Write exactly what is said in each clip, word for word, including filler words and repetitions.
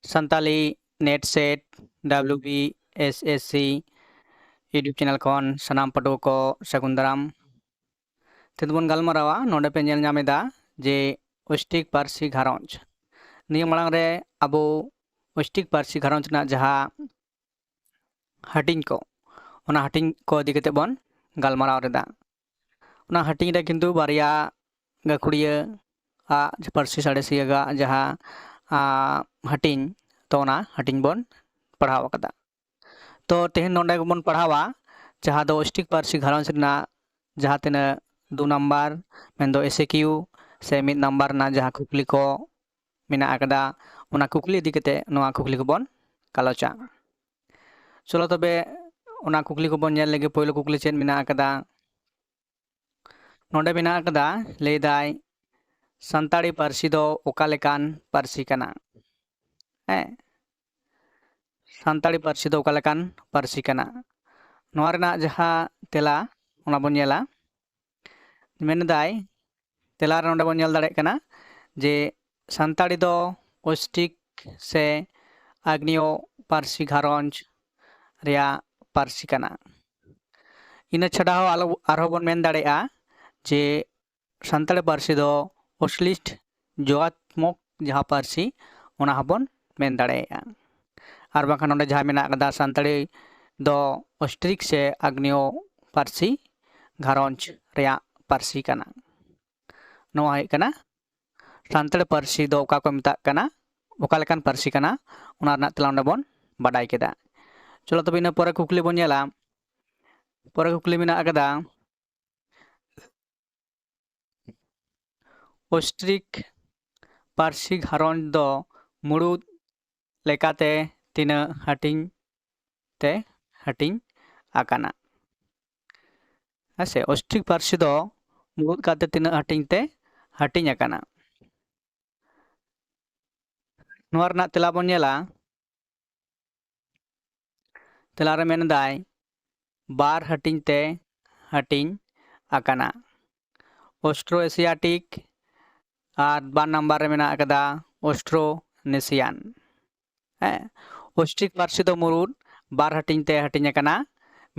Santali NET SET WBSSC YouTube channel ᱠᱷᱚᱱ ᱥᱟᱱᱟᱢ ᱯᱟᱹᱴᱷᱩᱣᱟᱹ ᱠᱚ ᱥᱟᱹᱜᱩᱱ ᱫᱟᱨᱟᱢ᱾ ᱛᱮᱦᱮᱧ ᱵᱚᱱ ᱜᱟᱞᱢᱟᱨᱟᱣᱟ, ᱱᱚᱰᱮ ᱯᱮ ᱧᱮᱞ ᱧᱟᱢ ᱮᱫᱟ ᱡᱮ ᱚᱥᱴᱨᱤᱠ ᱯᱟᱹᱨᱥᱤ ᱜᱷᱟᱨᱚᱸᱡᱽ᱾ ᱱᱤᱭᱟᱹ ᱢᱟᱲᱟᱝ ᱨᱮ ᱟᱵᱚ ᱚᱥᱴᱨᱤᱠ ᱯᱟᱹᱨᱥᱤ ᱜᱷᱟᱨᱚᱸᱡᱽ ᱨᱮᱱᱟᱜ ᱡᱟᱦᱟᱸ ᱦᱟᱹᱴᱤᱧ ᱠᱚ, ᱚᱱᱟ ᱦᱟᱹᱴᱤᱧ ᱠᱚ ᱤᱫᱤ ᱠᱟᱛᱮ ᱵᱚᱱ ᱜᱟᱞᱢᱟᱨᱟᱣ ᱞᱮᱫᱟ᱾ ᱚᱱᱟ ᱦᱟᱹᱴᱤᱧ ᱨᱮ ᱠᱤᱱᱛᱩ ᱵᱟᱨᱭᱟ ᱜᱟᱹᱠᱷᱩᱲᱤᱭᱟᱹ ᱟᱜ ᱯᱟᱹᱨᱥᱤ ᱥᱟᱬᱮᱥᱤᱭᱟᱹ ᱟᱜ ᱡᱟᱦᱟᱸ, ᱟ, ᱦᱟᱹᱴᱤᱧ, ᱛᱚ ᱚᱱᱟ ᱦᱟᱹᱴᱤᱧ ᱵᱚᱱ ᱯᱟᱲᱦᱟᱣ ᱟᱠᱟᱫᱟ᱾ ᱛᱚ ᱛᱮᱦᱮᱧ ᱱᱚᱰᱮ ᱜᱮᱵᱚᱱ ᱯᱟᱲᱦᱟᱣᱟ ᱡᱟᱦᱟᱸ ᱫᱚ ᱚᱥᱴᱨᱤᱠ ᱯᱟᱹᱨᱥᱤ ᱜᱷᱟᱨᱚᱸᱡᱽ ᱨᱮᱱᱟᱜ ᱡᱟᱦᱟᱸ ᱛᱤᱱᱟᱹᱜ ᱫᱩ ᱱᱟᱢᱵᱟᱨ, ᱢᱮᱱᱫᱚ S A Q ᱥᱮ ᱢᱤᱫ ᱱᱟᱢᱵᱟᱨ ᱨᱮᱱᱟᱜ ᱡᱟᱦᱟᱸ ᱠᱩᱠᱞᱤ ᱠᱚ ᱢᱮᱱᱟᱜ ᱟᱠᱟᱫᱟ, ᱚᱱᱟ ᱠᱩᱠᱞᱤ ᱤᱫᱤ ᱠᱟᱛᱮ ᱱᱚᱣᱟ ᱠᱩᱠᱞᱤ ᱠᱚᱵᱚᱱ ᱜᱟᱞᱚᱪᱟ᱾ ᱪᱚᱞᱚ ᱛᱚᱵᱮ ᱚᱱᱟ ᱠᱩᱠᱞᱤ ᱠᱚᱵᱚᱱ ᱧᱮᱞ ᱞᱮᱜᱮ᱾ ᱯᱳᱭᱞᱳ ᱠᱩᱠᱞᱤ ᱪᱮᱫ ᱢᱮᱱᱟᱜ ᱟᱠᱟᱫᱟ? ᱱᱚᱰᱮ ᱢᱮᱱᱟᱜ ᱟᱠᱟᱫᱟ, ᱞᱟᱹᱭᱫᱟᱭ, ᱥᱟᱱᱛᱟᱲᱤ ᱯᱟᱹᱨᱥᱤ ᱫᱚ ᱚᱠᱟ ᱞᱮᱠᱟᱱ ᱯᱟᱹᱨᱥᱤ ᱠᱟᱱᱟ? ᱦᱮᱸ, ᱥᱟᱱᱛᱟᱲᱤ ᱯᱟᱹᱨᱥᱤ ᱫᱚ ᱚᱠᱟ ᱞᱮᱠᱟᱱ ᱯᱟᱹᱨᱥᱤ ᱠᱟᱱᱟ? ᱱᱚᱣᱟ ᱨᱮᱱᱟᱜ ᱡᱟᱦᱟᱸ ᱛᱮᱞᱟ, ᱚᱱᱟ ᱵᱚᱱ ᱧᱮᱞᱟ᱾ ᱢᱮᱱᱫᱟᱭ, ᱛᱮᱞᱟ ᱨᱮ ᱱᱚᱰᱮ ᱵᱚᱱ ᱧᱮᱞ ᱫᱟᱲᱮᱭᱟᱜ ᱠᱟᱱᱟ ᱡᱮ ᱥᱟᱱᱛᱟᱲᱤ ᱫᱚ ᱚᱥᱴᱨᱤᱠ ᱥᱮ ᱟᱜᱽᱱᱮᱭᱚ ᱯᱟᱹᱨᱥᱤ ᱜᱷᱟᱨᱚᱸᱡᱽ ᱨᱮᱭᱟᱜ ᱯᱟᱹᱨᱥᱤ ᱠᱟᱱᱟ᱾ ᱤᱱᱟᱹ ᱪᱷᱟᱰᱟ ᱦᱚᱸ ᱟᱞᱚ, ᱟᱨᱦᱚᱸ ᱵᱚᱱ ᱢᱮᱱ ᱫᱟᱲᱮᱭᱟᱜᱼᱟ ᱡᱮ ᱥᱟᱱᱛᱟᱲᱤ ᱯᱟᱹᱨᱥᱤ ᱫᱚ ᱚᱥᱞᱤᱥᱴ ᱡᱳᱜᱟᱛᱢᱚᱠ ᱡᱟᱦᱟᱸ ᱯᱟᱹᱨᱥᱤ, ᱚᱱᱟ ᱦᱚᱸᱵᱚᱱ ᱢᱮᱱ ᱫᱟᱲᱮᱭᱟᱜᱼᱟ᱾ ᱟᱨ ᱵᱟᱝᱠᱷᱟᱱ ᱱᱚᱰᱮ ᱡᱟᱦᱟᱸ ᱢᱮᱱᱟᱜ ᱟᱠᱟᱫᱟ, ᱥᱟᱱᱛᱟᱲᱤ ᱫᱚ ᱚᱥᱴᱨᱤᱠ ᱥᱮ ᱟᱜᱽᱱᱮᱭᱚ ᱯᱟᱹᱨᱥᱤ ᱜᱷᱟᱨᱚᱸᱡᱽ ᱨᱮᱭᱟᱜ ᱯᱟᱹᱨᱥᱤ ᱠᱟᱱᱟ᱾ ᱱᱚᱣᱟ ᱦᱩᱭᱩᱜ ᱠᱟᱱᱟ ᱥᱟᱱᱛᱟᱲᱤ ᱯᱟᱹᱨᱥᱤ ᱫᱚ ᱚᱠᱟ ᱠᱚ ᱢᱮᱛᱟᱜ ᱠᱟᱱᱟ, ᱚᱠᱟ ᱞᱮᱠᱟᱱ ᱯᱟᱹᱨᱥᱤ ᱠᱟᱱᱟ, ᱚᱱᱟ ᱨᱮᱱᱟᱜ ᱛᱮᱞᱟ ᱚᱸᱰᱮ ᱵᱚᱱ ᱵᱟᱰᱟᱭ ᱠᱮᱫᱟ᱾ ᱪᱚᱞᱚ ᱛᱚᱵᱮ ᱤᱱᱟᱹ ᱯᱚᱨᱮ ᱠᱩᱠᱞᱤ ᱵᱚᱱ ᱧᱮᱞᱟ᱾ ᱯᱚᱨᱮ ᱠᱩᱠᱞᱤ ᱢᱮᱱᱟᱜ ᱟᱠᱟᱫᱟ, ᱚᱥᱴᱨᱤᱠ ᱯᱟᱹᱨᱥᱤ ᱜᱷᱟᱨᱚᱸᱡᱽ ᱫᱚ ᱢᱩᱬᱩᱫ ᱞᱮᱠᱟᱛᱮ ᱛᱤᱱᱟᱹᱜ ᱦᱟᱹᱴᱤᱧ ᱛᱮ ᱦᱟᱹᱴᱤᱧ ᱟᱠᱟᱱᱟ? ᱦᱮᱸ ᱥᱮ, ᱚᱥᱴᱨᱤᱠ ᱯᱟᱹᱨᱥᱤ ᱫᱚ ᱢᱩᱬᱩᱫ ᱠᱟᱛᱮ ᱛᱤᱱᱟᱹᱜ ᱦᱟᱹᱴᱤᱧ ᱛᱮ ᱦᱟᱹᱴᱤᱧ ᱟᱠᱟᱱᱟ? ᱱᱚᱣᱟ ᱨᱮᱱᱟᱜ ᱛᱮᱞᱟ ᱵᱚᱱ ᱧᱮᱞᱟ᱾ ᱛᱮᱞᱟ ᱨᱮ ᱢᱮᱱ ᱮᱫᱟᱭ, ᱵᱟᱨ ᱦᱟᱹᱴᱤᱧ ᱛᱮ ᱦᱟᱹᱴᱤᱧ ᱟᱠᱟᱱᱟ, ᱚᱥᱴᱨᱳ ᱮᱥᱤᱭᱟᱴᱤᱠ ᱟᱨ ᱵᱟᱨ ᱱᱟᱢᱵᱟᱨ ᱨᱮ ᱢᱮᱱᱟᱜ ᱟᱠᱟᱫᱟ ᱚᱥᱴᱨᱳᱱᱮᱥᱤᱭᱟᱱ᱾ ᱦᱮᱸ, ᱚᱥᱴᱨᱤᱠ ᱯᱟᱹᱨᱥᱤ ᱫᱚ ᱢᱩᱬᱩᱫ ᱵᱟᱨ ᱦᱟᱹᱴᱤᱧ ᱛᱮ ᱦᱟᱹᱴᱤᱧ ᱟᱠᱟᱱᱟ᱾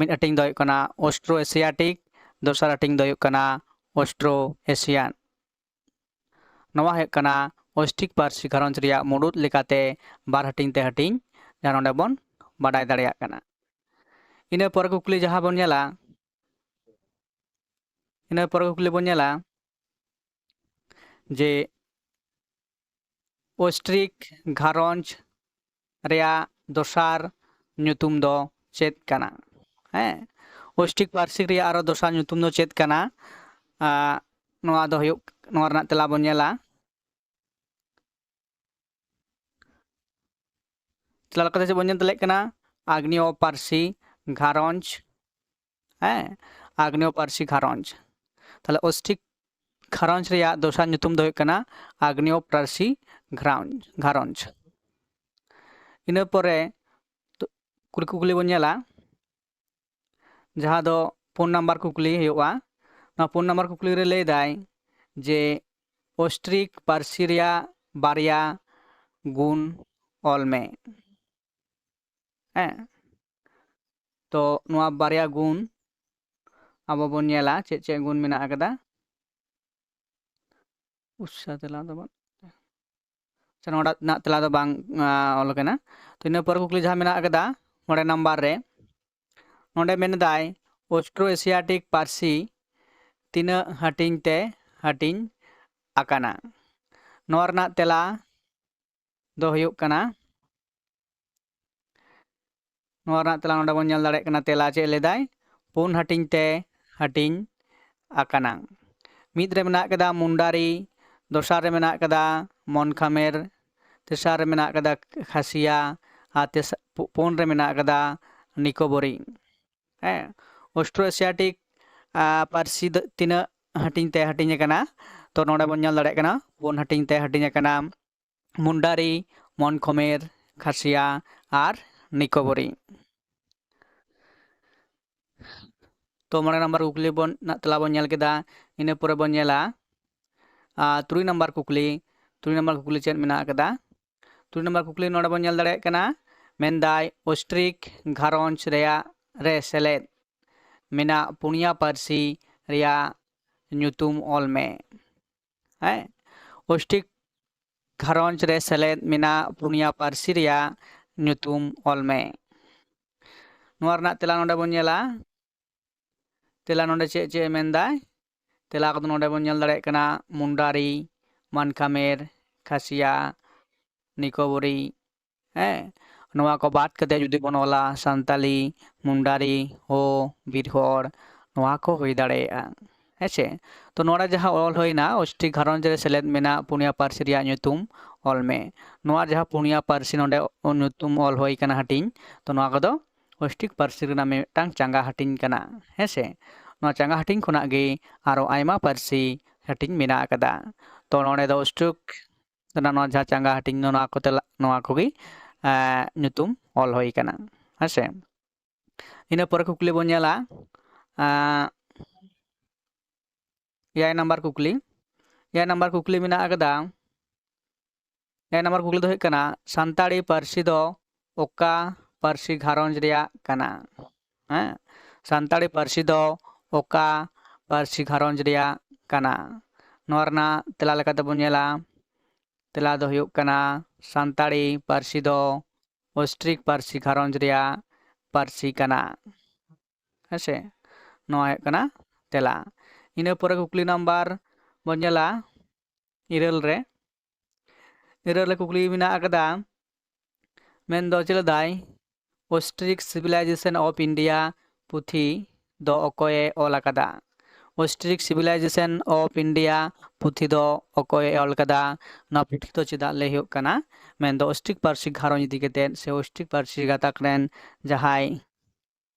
ᱢᱤᱫ ᱦᱟᱹᱴᱤᱧ ᱫᱚ ᱦᱩᱭᱩᱜ ᱠᱟᱱᱟ ᱚᱥᱴᱨᱳ ᱮᱥᱤᱭᱟᱴᱤᱠ, ᱫᱚᱥᱟᱨ ᱦᱟᱹᱴᱤᱧ ᱫᱚ ᱦᱩᱭᱩᱜ ᱠᱟᱱᱟ ᱚᱥᱴᱨᱳ ᱮᱥᱤᱭᱟᱱ᱾ ᱱᱚᱣᱟ ᱦᱩᱭᱩᱜ ᱠᱟᱱᱟ ᱚᱥᱴᱨᱤᱠ ᱯᱟᱹᱨᱥᱤ ᱜᱷᱟᱨᱚᱸᱡᱽ ᱨᱮᱭᱟᱜ ᱢᱩᱬᱩᱫ ᱞᱮᱠᱟᱛᱮ ᱵᱟᱨ ᱦᱟᱹᱴᱤᱧ ᱛᱮ ᱦᱟᱹᱴᱤᱧ, ᱡᱟᱦᱟᱸ ᱱᱚᱰᱮ ᱵᱚᱱ ᱵᱟᱰᱟᱭ ᱫᱟᱲᱮᱭᱟᱜ ᱠᱟᱱᱟ᱾ ᱤᱱᱟᱹ ᱯᱚᱨᱮ ᱠᱩᱠᱞᱤ ᱡᱟᱦᱟᱸ ᱵᱚᱱ ᱧᱮᱞᱟ, ᱤᱱᱟᱹ ᱯᱚᱨᱮ ᱠᱩᱠᱞᱤ ᱵᱚᱱ ᱧᱮᱞᱟ ᱡᱮ ᱚᱥᱴᱨᱤᱠ ᱜᱷᱟᱨᱚᱸᱡᱽ ᱨᱮᱭᱟᱜ ᱫᱚᱥᱟᱨ ᱧᱩᱛᱩᱢ ᱫᱚ ᱪᱮᱫ ᱠᱟᱱᱟ? ᱦᱮᱸ, ᱚᱥᱴᱨᱤᱠ ᱯᱟᱹᱨᱥᱤ ᱨᱮᱭᱟᱜ ᱟᱨᱚ ᱫᱚᱥᱟᱨ ᱧᱩᱛᱩᱢ ᱫᱚ ᱪᱮᱫ ᱠᱟᱱᱟ? ᱟᱸ, ᱱᱚᱣᱟ ᱫᱚ ᱦᱩᱭᱩᱜ, ᱱᱚᱣᱟ ᱨᱮᱱᱟᱜ ᱛᱮᱞᱟ ᱵᱚᱱ ᱧᱮᱞᱟ᱾ ᱛᱮᱞᱟ ᱞᱮᱠᱟᱛᱮ ᱪᱮᱫ ᱵᱚᱱ ᱧᱮᱞ ᱫᱟᱲᱮᱭᱟᱜ ᱠᱟᱱᱟ? ᱟᱜᱽᱱᱮᱭᱚ ᱯᱟᱹᱨᱥᱤ ᱜᱷᱟᱨᱚᱸᱡᱽ᱾ ᱦᱮᱸ, ᱟᱜᱽᱱᱮᱭᱚ ᱯᱟᱹᱨᱥᱤ ᱜᱷᱟᱨᱚᱸᱡᱽ᱾ ᱛᱟᱦᱞᱮ ᱚᱥᱴᱨᱤᱠ ᱜᱷᱟᱨᱚᱸᱡᱽ ᱨᱮᱭᱟᱜ ᱫᱚᱥᱟᱨ ᱧᱩᱛᱩᱢ ᱫᱚ ᱦᱩᱭᱩᱜ ᱠᱟᱱᱟ ᱟᱜᱽᱱᱮᱭᱚ ᱯᱟᱹᱨᱥᱤ ᱜᱷᱟᱨᱚᱸᱡᱽ, ᱜᱷᱟᱨᱚᱸᱡᱽ᱾ ᱤᱱᱟᱹ ᱯᱚᱨᱮ ᱛᱚ, ᱠᱩᱲᱤ ᱠᱩᱠᱞᱤ ᱵᱚᱱ ᱧᱮᱞᱟ, ᱡᱟᱦᱟᱸ ᱫᱚ ᱯᱩᱱ ᱱᱟᱢᱵᱟᱨ ᱠᱩᱠᱞᱤ ᱦᱩᱭᱩᱜᱼᱟ᱾ ᱱᱚᱣᱟ ᱯᱩᱱ ᱱᱟᱢᱵᱟᱨ ᱠᱩᱠᱞᱤ ᱨᱮ ᱞᱟᱹᱭ ᱫᱟᱭ ᱡᱮ ᱚᱥᱴᱨᱤᱠ ᱯᱟᱹᱨᱥᱤ ᱨᱮᱭᱟᱜ ᱵᱟᱨᱭᱟ ᱜᱩᱱ ᱚᱞ ᱢᱮ᱾ ᱦᱮᱸ, ᱛᱚ ᱱᱚᱣᱟ ᱵᱟᱨᱭᱟ ᱜᱩᱱ ᱟᱵᱚ ᱵᱚᱱ ᱧᱮᱞᱟ ᱪᱮᱫ ᱪᱮᱫ ᱜᱩᱱ ᱢᱮᱱᱟᱜ ᱟᱠᱟᱫᱟ᱾ ᱩᱥᱥᱟ ᱛᱮᱞᱟ ᱫᱚ ᱵᱟᱝ, ᱟᱪᱪᱷᱟ, ᱱᱚᱣᱟ ᱨᱮᱱᱟᱜ ᱛᱮᱞᱟ ᱫᱚ ᱵᱟᱝ, ᱟ, ᱚᱞ ᱟᱠᱟᱱᱟ᱾ ᱛᱚ ᱤᱱᱟᱹ ᱯᱚᱨ ᱠᱩᱠᱞᱤ ᱡᱟᱦᱟᱸ ᱢᱮᱱᱟᱜ ᱟᱠᱟᱫᱟ ᱢᱚᱬᱮ ᱱᱟᱢᱵᱟᱨ ᱨᱮ, ᱱᱚᱰᱮ ᱢᱮᱱᱫᱟᱭ ᱚᱥᱴᱨᱳ ᱮᱥᱤᱭᱟᱴᱤᱠ ᱯᱟᱹᱨᱥᱤ ᱛᱤᱱᱟᱹᱜ ᱦᱟᱹᱴᱤᱧ ᱛᱮ ᱦᱟᱹᱴᱤᱧ ᱟᱠᱟᱱᱟ? ᱱᱚᱣᱟ ᱨᱮᱱᱟᱜ ᱛᱮᱞᱟ ᱫᱚ ᱦᱩᱭᱩᱜ ᱠᱟᱱᱟ, ᱱᱚᱣᱟ ᱨᱮᱱᱟᱜ ᱛᱮᱞᱟ ᱱᱚᱰᱮ ᱵᱚᱱ ᱧᱮᱞ ᱫᱟᱲᱮᱭᱟᱜ ᱠᱟᱱᱟ, ᱛᱮᱞᱟ ᱪᱮᱫ ᱞᱟᱹᱭᱫᱟᱭ? ᱯᱩᱱ ᱦᱟᱹᱴᱤᱧ ᱛᱮ ᱦᱟᱹᱴᱤᱧ ᱟᱠᱟᱱᱟ᱾ ᱢᱤᱫ ᱨᱮ ᱢᱮᱱᱟᱜ ᱠᱟᱫᱟ ᱢᱩᱱᱰᱟᱨᱤ, ᱫᱚᱥᱟᱨ ᱨᱮ ᱢᱮᱱᱟᱜ ᱠᱟᱫᱟ ᱢᱚᱱᱠᱷᱟᱢᱮᱨ, ᱛᱮᱥᱟᱨ ᱨᱮ ᱢᱮᱱᱟᱜ ᱠᱟᱫᱟ ᱠᱷᱟᱥᱤᱭᱟ, ᱟᱨ ᱛᱮᱥᱟ-, ᱯᱩ-, ᱯᱩᱱ ᱨᱮ ᱢᱮᱱᱟᱜ ᱠᱟᱫᱟ ᱱᱤᱠᱳᱵᱚᱨᱤ᱾ ᱦᱮᱸ, ᱚᱥᱴᱨᱳ ᱮᱥᱤᱭᱟᱴᱤᱠ, ᱟ, ᱯᱟᱹᱨᱥᱤ ᱫᱚ ᱛᱤᱱᱟᱹᱜ ᱦᱟᱹᱴᱤᱧ ᱛᱮ ᱦᱟᱹᱴᱤᱧ ᱟᱠᱟᱱᱟ? ᱛᱚ ᱱᱚᱰᱮ ᱵᱚᱱ ᱧᱮᱞ ᱫᱟᱲᱮᱭᱟᱜ ᱠᱟᱱᱟ ᱯᱩᱱ ᱦᱟᱹᱴᱤᱧ ᱛᱮ ᱦᱟᱹᱴᱤᱧ ᱟᱠᱟᱱᱟ᱾ ᱢᱩᱱᱰᱟᱨᱤ, ᱢᱚᱱᱠᱷᱚᱢᱮᱨ, ᱠᱷᱟᱥᱤᱭᱟ ᱟᱨ ᱱᱤᱠᱳᱵᱚᱨᱤ᱾ ᱛᱚ ᱢᱚᱬᱮ ᱱᱟᱢᱵᱟᱨ ᱠᱩᱠᱞᱤ ᱵᱚᱱ, ᱨᱮᱱᱟᱜ ᱛᱮᱞᱟ ᱵᱚᱱ ᱧᱮᱞ ᱠᱮᱫᱟ᱾ ᱤᱱᱟᱹ ᱯᱚᱨᱮ ᱵᱚᱱ ᱧᱮᱞᱟ, ᱟᱨ ᱛᱩᱨᱩᱭ ᱱᱟᱢᱵᱟᱨ ᱠᱩᱠᱞᱤ, ᱛᱩᱨᱩᱭ ᱱᱟᱢᱵᱟᱨ ᱠᱩᱠᱞᱤ ᱪᱮᱫ ᱢᱮᱱᱟᱜ ᱟᱠᱟᱫᱟ? ᱛᱩᱨᱩᱭ ᱱᱟᱢᱵᱟᱨ ᱠᱩᱠᱞᱤ ᱱᱚᱰᱮ ᱵᱚᱱ ᱧᱮᱞ ᱫᱟᱲᱮᱭᱟᱜ ᱠᱟᱱᱟ, ᱢᱮᱱᱫᱟᱭ ᱚᱥᱴᱨᱤᱠ ᱜᱷᱟᱨᱚᱸᱡᱽ ᱨᱮᱭᱟᱜ ᱨᱮ ᱥᱮᱞᱮᱫ ᱢᱮᱱᱟᱜ ᱯᱩᱱᱭᱟ ᱯᱟᱹᱨᱥᱤ ᱨᱮᱭᱟᱜ ᱧᱩᱛᱩᱢ ᱚᱞ ᱢᱮ᱾ ᱦᱮᱸ, ᱚᱥᱴᱨᱤᱠ ᱜᱷᱟᱨᱚᱸᱡᱽ ᱨᱮ ᱥᱮᱞᱮᱫ ᱢᱮᱱᱟᱜ ᱯᱩᱱᱭᱟ ᱯᱟᱹᱨᱥᱤ ᱨᱮᱭᱟᱜ ᱧᱩᱛᱩᱢ ᱚᱞ ᱢᱮ᱾ ᱱᱚᱣᱟ ᱨᱮᱱᱟᱜ ᱛᱮᱞᱟ ᱱᱚᱰᱮ ᱵᱚᱱ ᱧᱮᱞᱟ᱾ ᱛᱮᱞᱟ ᱱᱚᱰᱮ ᱪᱮᱫ ᱪᱮᱫ ᱮ ᱢᱮᱱᱫᱟᱭ? ᱛᱮᱞᱟ ᱠᱚᱫᱚ ᱱᱚᱰᱮ ᱵᱚᱱ ᱧᱮᱞ ᱫᱟᱲᱮᱭᱟᱜ ᱠᱟᱱᱟ ᱢᱩᱱᱰᱟᱨᱤ, ᱢᱟᱱᱠᱟᱢᱮᱨ, ᱠᱷᱟᱥᱤᱭᱟ, ᱱᱤᱠᱳᱵᱚᱨᱤ᱾ ᱦᱮᱸ, ᱱᱚᱣᱟ ᱠᱚ ᱵᱟᱫ ᱠᱟᱛᱮ ᱡᱩᱫᱤ ᱵᱚᱱ ᱚᱞᱟ ᱥᱟᱱᱛᱟᱞᱤ, ᱢᱩᱱᱰᱟᱨᱤ, ᱦᱳ, ᱵᱤᱨᱦᱚᱲ, ᱱᱚᱣᱟ ᱠᱚ ᱦᱩᱭ ᱫᱟᱲᱮᱭᱟᱜᱼᱟ᱾ ᱦᱮᱸ ᱥᱮ? ᱛᱚ ᱱᱚᱰᱮ ᱡᱟᱦᱟᱸ ᱚᱞ ᱦᱩᱭᱱᱟ, ᱚᱥᱴᱨᱤᱠ ᱜᱷᱟᱨᱚᱸᱡᱽ ᱨᱮ ᱥᱮᱞᱮᱫ ᱢᱮᱱᱟᱜ ᱯᱩᱱᱭᱟ ᱯᱟᱹᱨᱥᱤ ᱨᱮᱭᱟᱜ ᱧᱩᱛᱩᱢ ᱚᱞ ᱢᱮ᱾ ᱱᱚᱣᱟ ᱡᱟᱦᱟᱸ ᱯᱩᱱᱭᱟ ᱯᱟᱹᱨᱥᱤ ᱱᱚᱰᱮ ᱧᱩᱛᱩᱢ ᱚᱞ ᱦᱩᱭ ᱠᱟᱱᱟ ᱦᱟᱹᱴᱤᱧ, ᱛᱚ ᱱᱚᱣᱟ ᱠᱚᱫᱚ ᱚᱥᱴᱨᱤᱠ ᱯᱟᱹᱨᱥᱤ ᱨᱮᱱᱟᱜ ᱢᱤᱫᱴᱟᱝ ᱪᱟᱸᱜᱟ ᱦᱟᱹᱴᱤᱧ ᱠᱟᱱᱟ᱾ ᱦᱮᱸ ᱥᱮ? ᱱᱚᱣᱟ ᱪᱟᱸᱜᱟ ᱦᱟᱹᱴᱤᱧ ᱠᱷᱚᱱᱟᱜ ᱜᱮ ᱟᱨᱚ ᱟᱭᱢᱟ ᱯᱟᱹᱨᱥᱤ ᱦᱟᱹᱴᱤᱧ ᱢᱮᱱᱟᱜ ᱟᱠᱟᱫᱟ᱾ ᱛᱚ ᱱᱚᱰᱮ ᱫᱚ ᱚᱥᱴᱨᱤᱠ ᱨᱮᱱᱟᱜ ᱱᱚᱣᱟ ᱡᱟᱦᱟᱸ ᱪᱟᱸᱜᱟ ᱦᱟᱹᱴᱤᱧ ᱫᱚ ᱱᱚᱣᱟ ᱠᱚᱛᱮ ᱞᱟ-, ᱱᱚᱣᱟ ᱠᱚᱜᱮ, ᱮᱸ, ᱧᱩᱛᱩᱢ ᱚᱞ ᱦᱩᱭ ᱠᱟᱱᱟ᱾ ᱦᱮᱸ ᱥᱮ? ᱤᱱᱟᱹ ᱯᱚᱨᱮ ᱠᱩᱠᱞᱤ ᱵᱚᱱ ᱧᱮᱞᱟ, ᱮᱸ, ᱮᱭᱟᱭ ᱱᱟᱢᱵᱟᱨ ᱠᱩᱠᱞᱤ᱾ ᱮᱭᱟᱭ ᱱᱟᱢᱵᱟᱨ ᱠᱩᱠᱞᱤ ᱢᱮᱱᱟᱜ ᱟᱠᱟᱫᱟ, ᱮᱭᱟᱭ ᱱᱟᱢᱵᱟᱨ ᱠᱩᱠᱞᱤ ᱫᱚ ᱦᱩᱭᱩᱜ ᱠᱟᱱᱟ, ᱥᱟᱱᱛᱟᱲᱤ ᱯᱟᱹᱨᱥᱤ ᱫᱚ ᱚᱠᱟ ᱯᱟᱹᱨᱥᱤ ᱜᱷᱟᱨᱚᱸᱡᱽ ᱨᱮᱭᱟᱜ ᱠᱟᱱᱟ? ᱦᱮᱸ, ᱥᱟᱱᱛᱟᱲᱤ ᱯᱟᱹᱨᱥᱤ ᱫᱚ ᱚᱠᱟ ᱯᱟᱹᱨᱥᱤ ᱜᱷᱟᱨᱚᱸᱡᱽ ᱨᱮᱭᱟᱜ ᱠᱟᱱᱟ? ᱱᱚᱣᱟ ᱨᱮᱱᱟᱜ ᱛᱮᱞᱟ ᱞᱮᱠᱟᱛᱮ ᱵᱚᱱ ᱧᱮᱞᱟ, ᱛᱮᱞᱟ ᱫᱚ ᱦᱩᱭᱩᱜ ᱠᱟᱱᱟ ᱥᱟᱱᱛᱟᱲᱤ ᱯᱟᱹᱨᱥᱤ ᱫᱚ ᱚᱥᱴᱨᱤᱠ ᱯᱟᱹᱨᱥᱤ ᱜᱷᱟᱨᱚᱸᱡᱽ ᱨᱮᱭᱟᱜ ᱯᱟᱹᱨᱥᱤ ᱠᱟᱱᱟ᱾ ᱦᱮᱸ ᱥᱮ? ᱱᱚᱣᱟ ᱦᱩᱭᱩᱜ ᱠᱟᱱᱟ ᱛᱮᱞᱟ᱾ ᱤᱱᱟᱹ ᱯᱚᱨᱮ ᱠᱩᱠᱞᱤ ᱱᱟᱢᱵᱟᱨ ᱵᱚᱱ ᱧᱮᱞᱟ ᱤᱨᱟᱹᱞ ᱨᱮ᱾ ᱤᱨᱟᱹᱞ ᱨᱮ ᱠᱩᱠᱞᱤ ᱢᱮᱱᱟᱜ ᱟᱠᱟᱫᱟ, ᱢᱮᱱᱫᱚ ᱪᱮᱫ ᱞᱮᱫᱟᱭ, Ostrich Civilization of India ᱯᱩᱛᱷᱤ ᱫᱚ ᱚᱠᱚᱭᱮ ᱚᱞ ᱟᱠᱟᱫᱟ? Ostrich Civilization of India ᱯᱩᱛᱷᱤ ᱫᱚ ᱚᱠᱚᱭᱮ ᱚᱞ ᱟᱠᱟᱫᱟ? ᱱᱚᱣᱟ ᱯᱩᱛᱷᱤ ᱫᱚ ᱪᱮᱫᱟᱜ ᱞᱟᱹᱭ ᱦᱩᱭᱩᱜ ᱠᱟᱱᱟ? ᱢᱮᱱᱫᱚ ᱚᱥᱴᱨᱤᱠ ᱯᱟᱹᱨᱥᱤ ᱜᱷᱟᱨᱚᱸᱡᱽ ᱤᱫᱤ ᱠᱟᱛᱮᱫ ᱥᱮ ᱚᱥᱴᱨᱤᱠ ᱯᱟᱹᱨᱥᱤ ᱜᱟᱛᱟᱠ ᱨᱮᱱ ᱡᱟᱦᱟᱸᱭ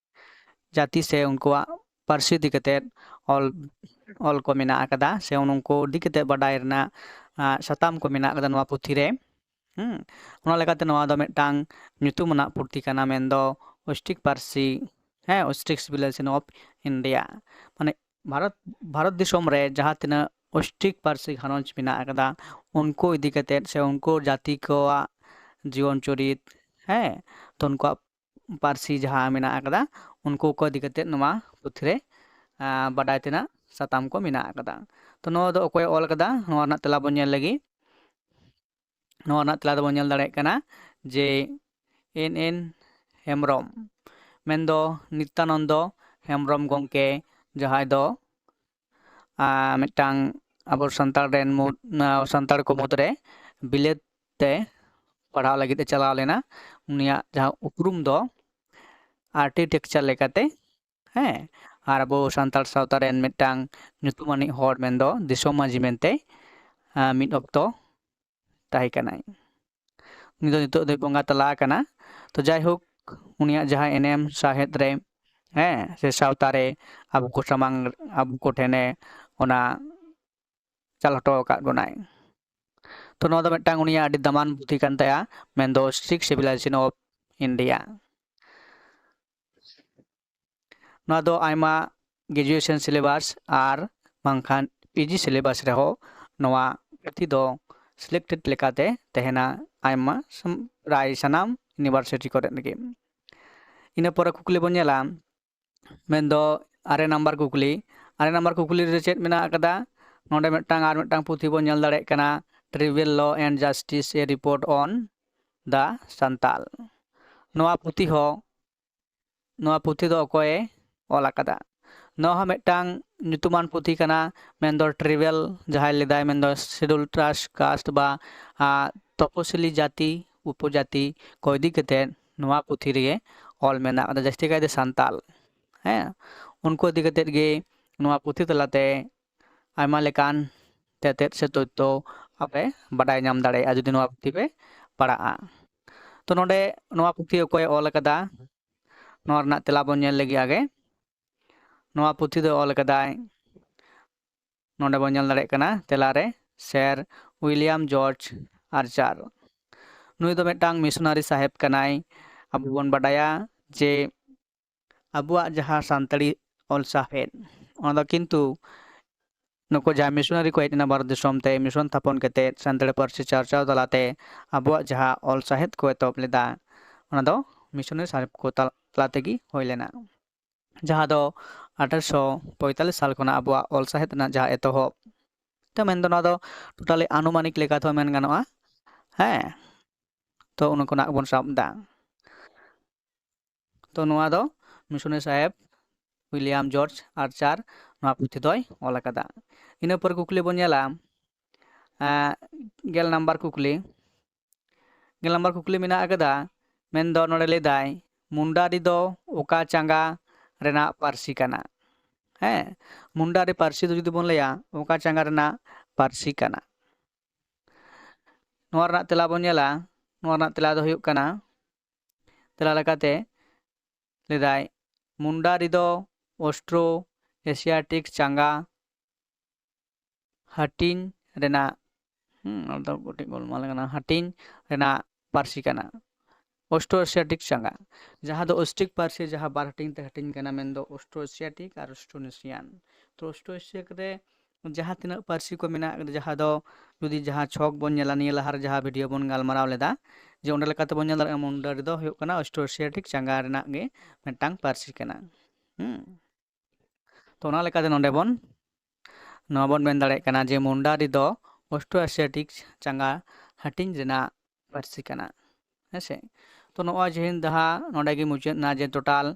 ᱡᱟᱹᱛᱤ ᱥᱮ ᱩᱱᱠᱩᱣᱟᱜ ᱯᱟᱹᱨᱥᱤ ᱤᱫᱤ ᱠᱟᱛᱮᱫ ᱚᱞ, ᱚᱞ ᱠᱚ ᱢᱮᱱᱟᱜ ᱟᱠᱟᱫᱟ ᱥᱮ ᱩᱱᱠᱩ ᱤᱫᱤ ᱠᱟᱛᱮᱫ ᱵᱟᱰᱟᱭ ᱨᱮᱱᱟᱜ, ᱟᱸ, ᱥᱟᱛᱟᱢ ᱠᱚ ᱢᱮᱱᱟᱜ ᱟᱠᱟᱫᱟ ᱱᱚᱣᱟ ᱯᱩᱛᱷᱤ ᱨᱮ᱾ ᱦᱩᱸ, ᱚᱱᱟ ᱞᱮᱠᱟᱛᱮ ᱱᱚᱣᱟ ᱫᱚ ᱢᱤᱫᱴᱟᱝ ᱧᱩᱛᱩᱢ ᱟᱱᱟᱜ ᱯᱩᱛᱷᱤ ᱠᱟᱱᱟ, ᱢᱮᱱᱫᱚ ᱚᱥᱴᱨᱤᱠ ᱯᱟᱹᱨᱥᱤ, ᱦᱮᱸ, Ostrich Civilization of India᱾ ᱢᱟᱱᱮ ᱵᱷᱟᱨᱚᱛ, ᱵᱷᱟᱨᱚᱛ ᱫᱤᱥᱚᱢ ᱨᱮ ᱡᱟᱦᱟᱸ ᱛᱤᱱᱟᱹᱜ ᱚᱥᱴᱨᱤᱠ ᱯᱟᱹᱨᱥᱤ ᱜᱷᱟᱨᱚᱸᱡᱽ ᱢᱮᱱᱟᱜ ᱟᱠᱟᱫᱟ, ᱩᱱᱠᱩ ᱤᱫᱤ ᱠᱟᱛᱮᱫ ᱥᱮ ᱩᱱᱠᱩ ᱡᱟᱹᱛᱤ ᱠᱚᱣᱟᱜ ᱡᱤᱭᱚᱱ ᱪᱚᱨᱤᱛ, ᱦᱮᱸ, ᱛᱚ ᱩᱱᱠᱩᱣᱟᱜ ᱯᱟᱹᱨᱥᱤ ᱡᱟᱦᱟᱸ ᱢᱮᱱᱟᱜ ᱟᱠᱟᱫᱟ, ᱩᱱᱠᱩ ᱠᱚ ᱤᱫᱤ ᱠᱟᱛᱮᱫ ᱱᱚᱣᱟ ᱯᱩᱛᱷᱤ ᱨᱮ, ᱟᱸ, ᱵᱟᱰᱟᱭ ᱛᱮᱱᱟᱜ ᱥᱟᱛᱟᱢ ᱠᱚ ᱢᱮᱱᱟᱜ ᱟᱠᱟᱫᱟ᱾ ᱛᱚ ᱱᱚᱣᱟ ᱫᱚ ᱚᱠᱚᱭᱮ ᱚᱞ ᱟᱠᱟᱫᱟ, ᱱᱚᱣᱟ ᱨᱮᱱᱟᱜ ᱛᱮᱞᱟ ᱵᱚᱱ ᱧᱮᱞ ᱞᱮᱜᱮ᱾ ᱱᱚᱣᱟ ᱨᱮᱱᱟᱜ ᱛᱮᱞᱟ ᱫᱚᱵᱚᱱ ᱧᱮᱞ ᱫᱟᱲᱮᱭᱟᱜ ᱠᱟᱱᱟ ᱡᱮ ᱮᱱ ᱮᱱ ᱦᱮᱢᱵᱨᱚᱢ, ᱢᱮᱱᱫᱚ ᱱᱤᱛᱭᱟᱱᱚᱱᱫᱚ ᱦᱮᱢᱵᱨᱚᱢ ᱜᱚᱢᱠᱮ, ᱡᱟᱦᱟᱸᱭ ᱫᱚ, ᱟᱸ, ᱢᱤᱫᱴᱟᱝ ᱟᱵᱚ ᱥᱟᱱᱛᱟᱲ ᱨᱮᱱ ᱢᱩᱫ-, ᱟᱸ, ᱥᱟᱱᱛᱟᱲ ᱠᱚ ᱢᱩᱫᱽᱨᱮ ᱵᱤᱞᱟᱹᱛ ᱛᱮ ᱯᱟᱲᱦᱟᱣ ᱞᱟᱹᱜᱤᱫ ᱮ ᱪᱟᱞᱟᱣ ᱞᱮᱱᱟ᱾ ᱩᱱᱤᱭᱟᱜ ᱡᱟᱦᱟᱸ ᱩᱯᱨᱩᱢ ᱫᱚ ᱟᱨᱠᱤᱴᱮᱠᱪᱟᱨ ᱞᱮᱠᱟᱛᱮ, ᱦᱮᱸ, ᱟᱨ ᱟᱵᱚ ᱥᱟᱱᱛᱟᱲ ᱥᱟᱶᱛᱟ ᱨᱮᱱ ᱢᱤᱫᱴᱟᱝ ᱧᱩᱛᱩᱢᱟᱱᱤᱡ ᱦᱚᱲ, ᱢᱮᱱᱫᱚ ᱫᱤᱥᱚᱢ ᱢᱟᱹᱡᱷᱤ ᱢᱮᱱᱛᱮ, ᱟᱸ, ᱢᱤᱫ ᱚᱠᱛᱚ ᱛᱟᱦᱮᱸ ᱠᱟᱱᱟᱭ᱾ ᱩᱱᱤ ᱫᱚ ᱱᱤᱛᱚᱜ ᱫᱚᱭ ᱵᱚᱸᱜᱟ ᱛᱟᱞᱟ ᱟᱠᱟᱱᱟ᱾ ᱛᱚ ᱡᱟᱭᱦᱳᱠ, ᱩᱱᱤᱭᱟᱜ ᱡᱟᱦᱟᱸ ᱮᱱᱮᱢ ᱥᱟᱶᱦᱮᱫ ᱨᱮ, ᱦᱮᱸ, ᱥᱮ ᱥᱟᱶᱛᱟ ᱨᱮ ᱟᱵᱚ ᱠᱚ ᱥᱟᱢᱟᱝ, ᱟᱵᱚ ᱠᱚ ᱴᱷᱮᱱᱮ ᱚᱱᱟ ᱪᱟᱞ ᱦᱚᱴᱚ ᱟᱠᱟᱫ ᱵᱚᱱᱟᱭ᱾ ᱛᱚ ᱱᱚᱣᱟ ᱫᱚ ᱢᱤᱫᱴᱟᱝ ᱩᱱᱤᱭᱟᱜ ᱟᱹᱰᱤ ᱫᱟᱢᱟᱱ ᱯᱩᱛᱷᱤ ᱠᱟᱱ ᱛᱟᱭᱟ, ᱢᱮᱱᱫᱚ Sixth Civilization of India᱾ ᱱᱚᱣᱟ ᱫᱚ ᱟᱭᱢᱟ graduation syllabus ᱟᱨ ᱵᱟᱝᱠᱷᱟᱱ P G syllabus ᱨᱮᱦᱚᱸ ᱱᱚᱣᱟ ᱯᱩᱛᱷᱤ ᱫᱚ selected ᱞᱮᱠᱟᱛᱮ ᱛᱟᱦᱮᱱᱟ, ᱟᱭᱢᱟ ᱥᱟᱢ-, ᱯᱨᱟᱭ ᱥᱟᱱᱟᱢ university ᱠᱚᱨᱮ ᱨᱮᱜᱮ᱾ ᱤᱱᱟᱹ ᱯᱚᱨᱮ ᱠᱩᱠᱞᱤ ᱵᱚᱱ ᱧᱮᱞᱟ, ᱢᱮᱱᱫᱚ ᱟᱨᱮ ᱱᱟᱢᱵᱟᱨ ᱠᱩᱠᱞᱤ᱾ ᱟᱨᱮ ᱱᱟᱢᱵᱟᱨ ᱠᱩᱠᱞᱤ ᱨᱮ ᱪᱮᱫ ᱢᱮᱱᱟᱜ ᱟᱠᱟᱫᱟ? ᱱᱚᱰᱮ ᱢᱤᱫᱴᱟᱝ, ᱟᱨ ᱢᱤᱫᱴᱟᱝ ᱯᱩᱛᱷᱤ ᱵᱚᱱ ᱧᱮᱞ ᱫᱟᱲᱮᱭᱟᱜ ᱠᱟᱱᱟ, Tribal Law and Justice, A Report on the Santal᱾ ᱱᱚᱣᱟ ᱯᱩᱛᱷᱤ ᱦᱚᱸ, ᱱᱚᱣᱟ ᱯᱩᱛᱷᱤ ᱫᱚ ᱚᱠᱚᱭᱮ ᱚᱞ ᱟᱠᱟᱫᱟ? ᱱᱚᱣᱟ ᱦᱚᱸ ᱢᱤᱫᱴᱟᱝ ᱧᱩᱛᱩᱢᱟᱱ ᱯᱩᱛᱷᱤ ᱠᱟᱱᱟ, ᱢᱮᱱᱫᱚ tribal ᱡᱟᱦᱟᱸᱭ ᱞᱮᱫᱟᱭ, ᱢᱮᱱᱫᱚ Scheduled Caste, caste ᱵᱟ, ᱟ, ᱛᱚᱯᱚᱥᱤᱞᱤ ᱡᱟᱹᱛᱤ, ᱩᱯᱚᱡᱟᱹᱛᱤ ᱠᱚ ᱤᱫᱤ ᱠᱟᱛᱮᱫ ᱱᱚᱣᱟ ᱯᱩᱛᱷᱤ ᱨᱮᱜᱮ ᱚᱞ ᱢᱮᱱᱟᱜ ᱟᱠᱟᱫᱟ, ᱡᱟᱹᱥᱛᱤ ᱠᱟᱭᱛᱮ ᱥᱟᱱᱛᱟᱞ᱾ ᱦᱮᱸ, ᱩᱱᱠᱩ ᱤᱫᱤ ᱠᱟᱛᱮᱫ ᱜᱮ ᱱᱚᱣᱟ ᱯᱩᱛᱷᱤ ᱛᱟᱞᱟᱛᱮ ᱟᱭᱢᱟ ᱞᱮᱠᱟᱱ ᱛᱮᱛᱮᱫ ᱥᱮ ᱛᱚᱛᱛᱷᱚ ᱟᱯᱮ ᱵᱟᱰᱟᱭ ᱧᱟᱢ ᱫᱟᱲᱮᱭᱟᱜᱼᱟ, ᱡᱩᱫᱤ ᱱᱚᱣᱟ ᱯᱩᱛᱷᱤ ᱯᱮ ᱯᱟᱲᱦᱟᱜᱼᱟ᱾ ᱛᱚ ᱱᱚᱰᱮ ᱱᱚᱣᱟ ᱯᱩᱛᱷᱤ ᱚᱠᱚᱭᱮ ᱚᱞ ᱟᱠᱟᱫᱟ, ᱱᱚᱣᱟ ᱨᱮᱱᱟᱜ ᱛᱮᱞᱟ ᱵᱚᱱ ᱧᱮᱞ ᱞᱮᱜᱮ ᱟᱜᱮ᱾ ᱱᱚᱣᱟ ᱯᱩᱛᱷᱤ ᱫᱚ ᱚᱞ ᱟᱠᱟᱫᱟᱭ, ᱱᱚᱰᱮ ᱵᱚᱱ ᱧᱮᱞ ᱫᱟᱲᱮᱭᱟᱜ ᱠᱟᱱᱟ ᱛᱮᱞᱟᱨᱮ, Sir William George Archer᱾ ᱱᱩᱭ ᱫᱚ ᱢᱤᱫᱴᱟᱝ ᱢᱤᱥᱚᱱᱟᱨᱤ ᱥᱟᱦᱮᱵᱽ ᱠᱟᱱᱟᱭ᱾ ᱟᱵᱚ ᱵᱚᱱ ᱵᱟᱰᱟᱭᱟ ᱡᱮ ᱟᱵᱚᱣᱟᱜ ᱡᱟᱦᱟᱸ ᱥᱟᱱᱛᱟᱲᱤ ᱚᱞ ᱥᱟᱶᱦᱮᱫ, ᱚᱱᱟ ᱫᱚ ᱠᱤᱱᱛᱩ ᱱᱩᱠᱩ ᱡᱟᱦᱟᱸ ᱢᱤᱥᱚᱱᱟᱨᱤ ᱠᱚ ᱦᱮᱡ ᱞᱮᱱᱟ ᱵᱷᱟᱨᱚᱛ ᱫᱤᱥᱚᱢ ᱛᱮ, ᱢᱤᱥᱚᱱ ᱛᱷᱟᱯᱚᱱ ᱠᱟᱛᱮ ᱥᱟᱱᱛᱟᱲᱤ ᱯᱟᱹᱨᱥᱤ ᱪᱟᱨᱪᱟᱣ ᱛᱟᱞᱟᱛᱮ ᱟᱵᱚᱣᱟᱜ ᱡᱟᱦᱟᱸ ᱚᱞ ᱥᱟᱶᱦᱮᱫ ᱠᱚ ᱮᱛᱚᱦᱚᱵ ᱞᱮᱫᱟ, ᱚᱱᱟ ᱫᱚ ᱢᱤᱥᱚᱱᱟᱨᱤ ᱥᱟᱦᱮᱵᱽ ᱠᱚ ᱛᱟᱞ-, ᱛᱟᱞᱟ ᱛᱮᱜᱮ ᱦᱩᱭ ᱞᱮᱱᱟ, ᱡᱟᱦᱟᱸ ᱫᱚ ᱟᱴᱷᱟᱨᱚᱥᱚ ᱯᱚᱸᱭᱛᱟᱞᱞᱤᱥ ᱥᱟᱞ ᱠᱷᱚᱱᱟᱜ ᱟᱵᱚᱣᱟᱜ ᱚᱞ ᱥᱟᱶᱦᱮᱫ ᱨᱮᱱᱟᱜ ᱡᱟᱦᱟᱸ ᱮᱛᱚᱦᱚᱵ᱾ ᱛᱚ ᱢᱮᱱᱫᱚ ᱱᱚᱣᱟ ᱫᱚ totally ᱟᱱᱩᱢᱟᱱᱤᱠ ᱞᱮᱠᱟ ᱛᱮᱦᱚᱸ ᱢᱮᱱ ᱜᱟᱱᱚᱜᱼᱟ᱾ ᱦᱮᱸ, ᱛᱚ ᱚᱱᱟ ᱠᱷᱚᱱᱟᱜ ᱵᱚᱱ ᱥᱟᱵ ᱮᱫᱟ᱾ ᱛᱚ ᱱᱚᱣᱟ ᱫᱚ ᱢᱤᱥᱚᱱᱟᱨᱤ ᱥᱟᱦᱮᱵᱽ ᱩᱭᱞᱤᱭᱟᱢ ᱡᱚᱨᱡᱽ ᱟᱨᱪᱟᱨ ᱱᱚᱣᱟ ᱯᱩᱛᱷᱤ ᱫᱚᱭ ᱚᱞ ᱟᱠᱟᱫᱟ᱾ ᱤᱱᱟᱹ ᱯᱚᱨ ᱠᱩᱠᱞᱤ ᱵᱚᱱ ᱧᱮᱞᱟ, ᱮᱸ, ᱜᱮᱞ ᱱᱟᱢᱵᱟᱨ ᱠᱩᱠᱞᱤ᱾ ᱜᱮᱞ ᱱᱟᱢᱵᱟᱨ ᱠᱩᱠᱞᱤ ᱢᱮᱱᱟᱜ ᱟᱠᱟᱫᱟ, ᱢᱮᱱᱫᱚ ᱱᱚᱰᱮ ᱞᱟᱹᱭᱫᱟᱭ, ᱢᱩᱱᱰᱟᱨᱤ ᱫᱚ ᱚᱠᱟ ᱪᱟᱸᱜᱟ ᱨᱮᱱᱟᱜ ᱯᱟᱹᱨᱥᱤ ᱠᱟᱱᱟ? ᱦᱮᱸ, ᱢᱩᱱᱰᱟᱨᱤ ᱯᱟᱹᱨᱥᱤ ᱫᱚ ᱡᱩᱫᱤ ᱵᱚᱱ ᱞᱟᱹᱭᱟ, ᱚᱠᱟ ᱪᱟᱸᱜᱟ ᱨᱮᱱᱟᱜ ᱯᱟᱹᱨᱥᱤ ᱠᱟᱱᱟ? ᱱᱚᱣᱟ ᱨᱮᱱᱟᱜ ᱛᱮᱞᱟ ᱵᱚᱱ ᱧᱮᱞᱟ, ᱱᱚᱣᱟ ᱨᱮᱱᱟᱜ ᱛᱮᱞᱟ ᱫᱚ ᱦᱩᱭᱩᱜ ᱠᱟᱱᱟ, ᱛᱮᱞᱟ ᱞᱮᱠᱟᱛᱮ ᱞᱟᱹᱭᱫᱟᱭ, ᱢᱩᱱᱰᱟᱨᱤ ᱫᱚ ᱚᱥᱴᱨᱳ ᱮᱥᱤᱭᱟᱴᱤᱠ ᱪᱟᱸᱜᱟ ᱦᱟᱹᱴᱤᱧ ᱨᱮᱱᱟᱜ, ᱦᱩᱸ, ᱚᱱᱟ ᱫᱚ ᱠᱟᱹᱴᱤᱡ ᱜᱳᱞᱢᱟᱞ ᱠᱟᱱᱟ, ᱦᱟᱹᱴᱤᱧ ᱨᱮᱱᱟᱜ ᱯᱟᱹᱨᱥᱤ ᱠᱟᱱᱟ, ᱚᱥᱴᱨᱳ ᱮᱥᱤᱭᱟᱴᱤᱠ ᱪᱟᱸᱜᱟ, ᱡᱟᱦᱟᱸ ᱫᱚ ᱚᱥᱴᱨᱤᱠ ᱯᱟᱹᱨᱥᱤ, ᱡᱟᱦᱟᱸ ᱵᱟᱨ ᱦᱟᱹᱴᱤᱧ ᱛᱮ ᱦᱟᱹᱴᱤᱧ ᱠᱟᱱᱟ, ᱢᱮᱱᱫᱚ ᱚᱥᱴᱨᱳ ᱮᱥᱤᱭᱟᱴᱤᱠ ᱟᱨ ᱚᱥᱴᱨᱳᱱᱮᱥᱤᱭᱟᱱ᱾ ᱛᱚ ᱚᱥᱴᱨᱳ ᱮᱥᱤᱭᱟᱴᱤᱠ ᱨᱮ ᱡᱟᱦᱟᱸ ᱛᱤᱱᱟᱹᱜ ᱯᱟᱹᱨᱥᱤ ᱠᱚ ᱢᱮᱱᱟᱜ ᱟᱠᱟᱫᱟ, ᱡᱟᱦᱟᱸ ᱫᱚ ᱡᱩᱫᱤ ᱡᱟᱦᱟᱸ ᱪᱷᱚᱠ ᱵᱚᱱ ᱧᱮᱞᱟ, ᱱᱤᱭᱟᱹ ᱞᱟᱦᱟ ᱨᱮ ᱡᱟᱦᱟᱸ ᱵᱷᱤᱰᱤᱭᱳ ᱵᱚᱱ ᱜᱟᱞᱢᱟᱨᱟᱣ ᱞᱮᱫᱟ, ᱡᱮ ᱚᱸᱰᱮ ᱞᱮᱠᱟᱛᱮ ᱵᱚᱱ ᱧᱮᱞ ᱫᱟᱲᱮᱭᱟᱜᱼᱟ, ᱢᱩᱱᱰᱟᱨᱤ ᱫᱚ ᱦᱩᱭᱩᱜ ᱠᱟᱱᱟ ᱚᱥᱴᱨᱳ ᱮᱥᱤᱭᱟᱴᱤᱠ ᱪᱟᱸᱜᱟ ᱨᱮᱱᱟᱜ ᱜᱮ ᱢᱤᱫᱴᱟᱝ ᱯᱟᱹᱨᱥᱤ ᱠᱟᱱᱟ᱾ ᱦᱩᱸ᱾ ᱛᱚ ᱚᱱᱟ ᱞᱮᱠᱟᱛᱮ ᱱᱚᱰᱮ ᱵᱚᱱ, ᱱᱚᱣᱟ ᱵᱚᱱ ᱢᱮᱱ ᱫᱟᱲᱮᱭᱟᱜ ᱠᱟᱱᱟ ᱡᱮ ᱢᱩᱱᱰᱟᱨᱤ ᱫᱚ ᱚᱥᱴᱨᱳ ᱮᱥᱤᱭᱟᱴᱤᱠ ᱪᱟᱸᱜᱟ ᱦᱟᱹᱴᱤᱧ ᱨᱮᱱᱟᱜ ᱯᱟᱹᱨᱥᱤ ᱠᱟᱱᱟ᱾ ᱦᱮᱸ ᱥᱮ? ᱛᱚ ᱱᱚᱜᱼᱚᱭ ᱡᱮ ᱡᱟᱦᱟᱸ ᱱᱚᱰᱮ ᱜᱮ ᱢᱩᱪᱟᱹᱫ ᱮᱱᱟ ᱡᱮ total,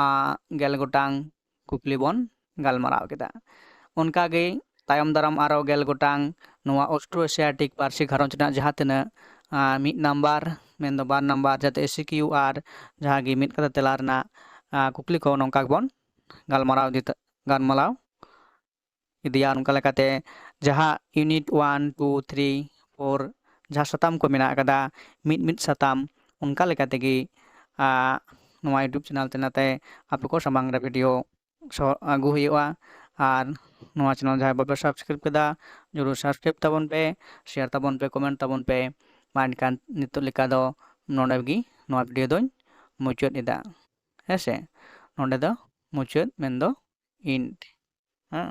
ᱟᱸ, ᱜᱮᱞ ᱜᱚᱴᱟᱝ ᱠᱩᱠᱞᱤ ᱵᱚᱱ ᱜᱟᱞᱢᱟᱨᱟᱣ ᱠᱮᱫᱟ᱾ ᱚᱱᱠᱟᱜᱮ ᱛᱟᱭᱚᱢ ᱫᱟᱨᱟᱢ ᱟᱨᱚ ᱜᱮᱞ ᱜᱚᱴᱟᱝ ᱱᱚᱣᱟ ᱚᱥᱴᱨᱳ ᱮᱥᱤᱭᱟᱴᱤᱠ ᱯᱟᱹᱨᱥᱤ ᱜᱷᱟᱨᱚᱸᱡᱽ ᱨᱮᱱᱟᱜ ᱡᱟᱦᱟᱸ ᱛᱤᱱᱟᱹᱜ, ᱟᱸ, ᱢᱤᱫ ᱱᱟᱢᱵᱟᱨ ᱢᱮᱱᱫᱚ ᱵᱟᱨ ᱱᱟᱢᱵᱟᱨ ᱡᱟᱛᱮ ᱮᱥᱤᱠᱤᱭᱩ ᱟᱨ ᱡᱟᱦᱟᱸ ᱜᱮ ᱢᱤᱫ ᱠᱟᱛᱷᱟ ᱛᱮᱞᱟ ᱨᱮᱱᱟᱜ, ᱟᱸ, ᱠᱩᱠᱞᱤ ᱠᱚ ᱱᱚᱝᱠᱟ ᱜᱮᱵᱚᱱ ᱜᱟᱞᱢᱟᱨᱟᱣ ᱤᱫᱤ ᱛᱟ-, ᱜᱟᱞᱢᱟᱨᱟᱣ ᱤᱫᱤᱭᱟ᱾ ᱚᱱᱠᱟ ᱞᱮᱠᱟᱛᱮ ᱡᱟᱦᱟᱸ unit one, two, three, four ᱡᱟᱦᱟᱸ ᱥᱟᱛᱟᱢ ᱠᱚ ᱢᱮᱱᱟᱜ ᱟᱠᱟᱫᱟ, ᱢᱤᱫ ᱢᱤᱫ ᱥᱟᱛᱟᱢ, ᱚᱱᱠᱟ ᱞᱮᱠᱟ ᱛᱮᱜᱮ, ᱟᱸ, ᱱᱚᱣᱟ YouTube channel ᱛᱮ ᱱᱟᱛᱮ ᱟᱯᱮ ᱠᱚ ᱥᱟᱢᱟᱝ ᱨᱮ ᱵᱷᱤᱰᱤᱭᱳ ᱥᱚ-, ᱟᱹᱜᱩ ᱦᱩᱭᱩᱜᱼᱟ᱾ ᱟᱨ ᱱᱚᱣᱟ channel ᱡᱟᱦᱟᱸᱭ ᱵᱟᱯᱮ subscribe ᱠᱟᱫᱟ, ᱡᱚᱨᱩᱨ subscribe ᱛᱟᱵᱚᱱ ᱯᱮ, share ᱛᱟᱵᱚᱱ ᱯᱮ, comment ᱛᱟᱵᱚᱱ ᱯᱮ᱾ ᱢᱟ ᱮᱱᱠᱷᱟᱱ ᱱᱤᱛᱚᱜ ᱞᱮᱠᱟ ᱫᱚ ᱱᱚᱰᱮ ᱜᱮ ᱱᱚᱣᱟ ᱵᱷᱤᱰᱤᱭᱳ ᱫᱚᱧ ᱢᱩᱪᱟᱹᱫ ᱮᱫᱟ᱾ ᱦᱮᱸ ᱥᱮ? ᱱᱚᱰᱮ ᱫᱚ ᱢᱩᱪᱟᱹᱫ ᱢᱮᱱᱫᱚ end᱾ ᱦᱮᱸ?